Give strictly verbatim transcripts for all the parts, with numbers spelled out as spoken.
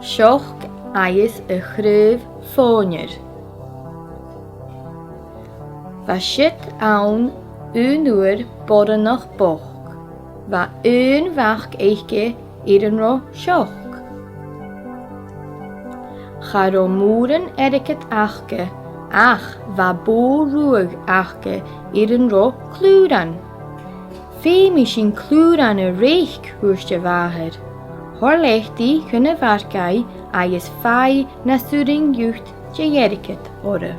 Seoc agus a' Chraobh Phònair. Bha siud ann aon uair boireannach bochd. Bha aon mhac aice air an robh Seoc. Cha robh mòran airgead aca, ach bha bò ruadh aca air an robh cliùran. Feumaidh sinn cliùran a reic, thuirt a mhàthair. Thoir leat i chun a' mhargaidh agus faigh nas urrainn dhut de dh'airgead oirre.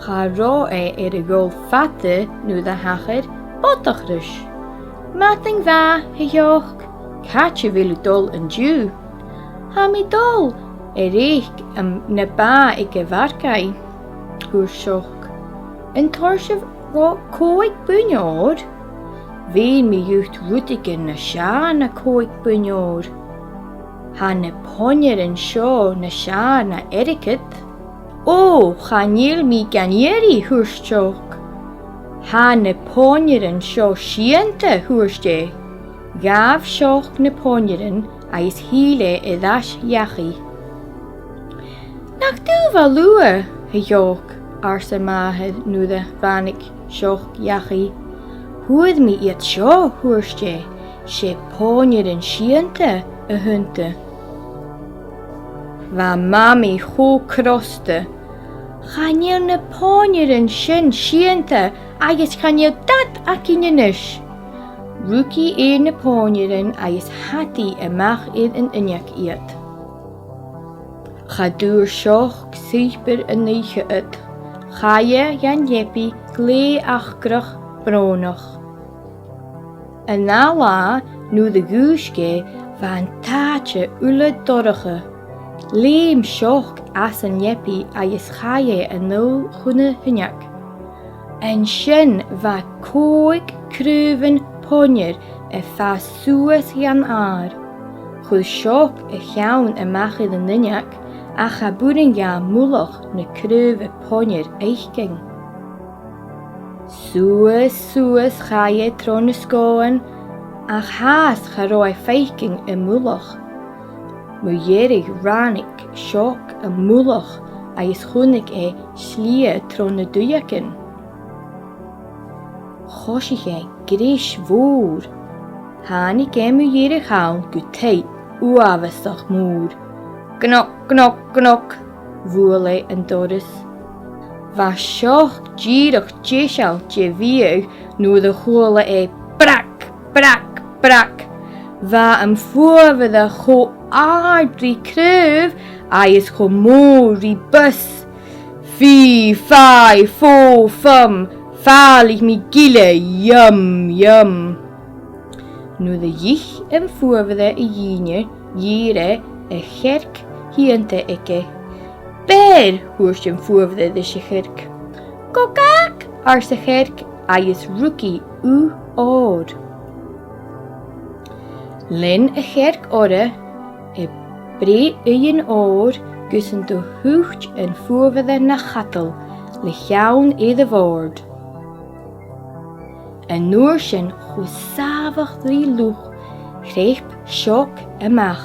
Cha robh e air a dhol fada nuair a thachair bodach ris. Madainn mhath, a Sheoc, càit a bheil thu a' dol an-diugh? Tha mi a' dol a reic am, na bà aig a' mhargaidh, thuirt Seoc. An toir sibh dhomh còig buinn òir? Bheir mi dhut rudeigin nas fheàrr na còig buinn òir. Tha na pònairean seo nas fheàrr na airgead. Ò, chan eil mi gan iarraidh, thuirt Seoc. Tha na pònairean seo seunta, thuirt e. Ghabh Seoc na pònairean agus thill e air ais dhachaigh. Nach tu a bha luath, a Sheoc, arsa a màthair nuair a ràinig Seoc dhachaigh. Fhuair mi iad seo, thuirt e, 's e pònairean seunta a th' annta. Bha Mamaidh cho crosta. Chan eil na pònairean sin seunta agus chan eil dad againn a-nis. Rug i air na pònairean agus shad i a-mach air an uinneig iad. Cha d' fhuair Seoc suipear an oidhche ud. Chaidh e dhan leabaidh glè acrach brònach. An ath latha, nuair a dhùisg e, bha an t-àite uile dorcha. Leum Seoc às an leabaidh agus chaidh e a-null chun na h-uinneig. An sin bha còig craobhan pònair a' fàs suas dhan adhar. Chuir Seoc a cheann a-mach air an uinneig, ach cha b' urrainn dha mullach na craoibhe pònair fhaicinn. Suas, suas chaidh e tro na sgòthan, ach fhathast cha robh e a' faicinn a mullach. Mu dheireadh ràinig Seoc a mullach agus chunnaic e slighe tro na duilleagan. Choisich e greis mhòr. Thàinig e mu dheireadh thall gu taigh uabhasach mòr. Gnog, gnog, gnog, bhuail e an doras. Bha Seoc dìreach deiseil de bhiadh nuair a chuala e brag, brag, brag. Bha am fuamhaire cho àrd ri craobh agus cho mòr ri bus. Fì, fài, fò, fum, fàilidh mi gille, yum, yum. Nuair a dh'ith am fuamhaire a dhìnnear, dh'iarr e a' chearc shìonta aige. Beir! thuirt am fuamhaire ris a' chearc. Gog gag! ars a' chearc agus rug i ugh òir. Lean a' chearc oirre, a' breith uighean òir gus an do thuit am fuamhaire na chadal le cheann air a' bhòrd. An uair sin cho sàmhach ri luch, shreap Seoc a-mach.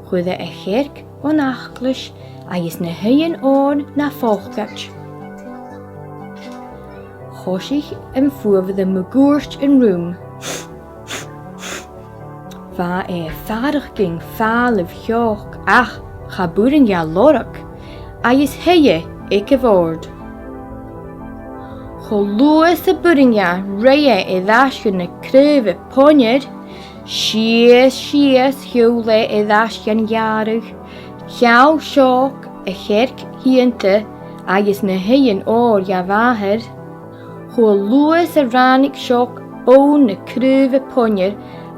Chuir e a' chearc bhon achlais agus na h-uighean òir na phòcaid. Choisich am fuamhaire mu chuairt an rùm. Bha e a' faireachdainn fàileadh Sheoc ach cha b' urrainn dha lorg, agus shuidh e aig a' bhòrd. Cho luath 's a b' urrainn dha, ruith e air ais gu na craoibhe pònair. Sìos, sìos, shiubhail e air ais dhan ghàrradh. Sheall Seoc a' chearc shìonta agus na h-uighean òir dha mhàthair. Cho luath 's a ràinig Seoc bonn na craoibhe pònair,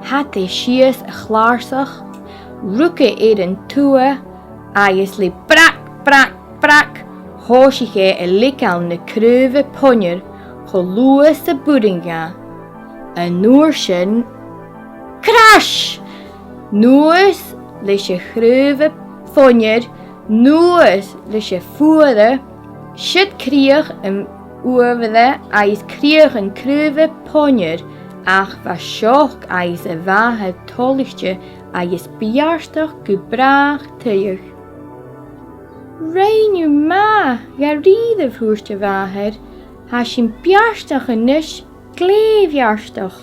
shad e sìos a chlàrsach, rug e air an tuath, agus le brag, brag, brag, thòisich e a' leigeil na craoibhe pònair cho luath 's a b' urrainn dha. An uair sin, crash! Nuas leis a' chraobh pònair, nuas leis a' fuamhaire, siud crìoch am fuamhaire agus crìoch an craoibhe pònair Ach bha sioc agus a mhàthair toilichte agus beartach gu bràth tuilleadh. "Rinn thu math, dha-rìribh," thuirt a mhàthair. "Tha sinn beartach a-nis, glè bheartach."